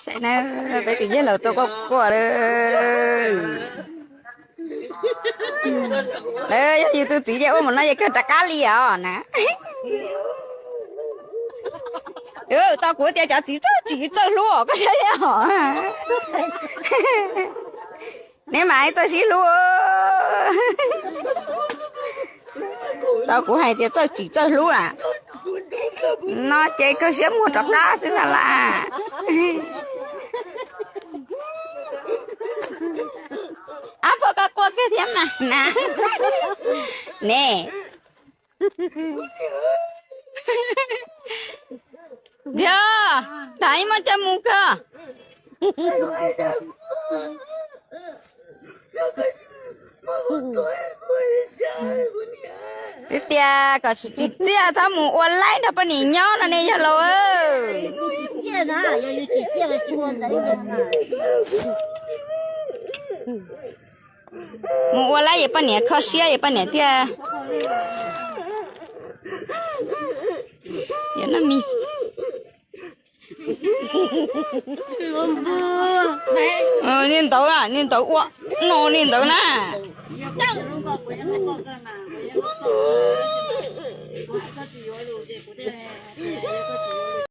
Saib na, peb tus yawg laus tuaj quaj quaj lawm. Lawv yog yus tus txiv ces ua mus no ces kawg rov qab li os na. Tau kuv tias cov txiv txawj tsim txawj hlub os, koj saib os. Neb mas txawj sib hlub. Tau kuv hais tias txawj tsim txawj hlub a. No ces kawg siab muag rov qab xwb ntag las. Ab, pog koj quaj kiag thiab mas na. Ne. Yog, tham ib muaj coj mus koj. Twb tias kom tsis txiaj txhob mus ua laib nrog poj niam nyob no ne yawg laus. Mus ua laib es poj niam kho siab es poj niam thiaj yog no mi. Niag ntawd, niag ntawd ua no niag ntawd na.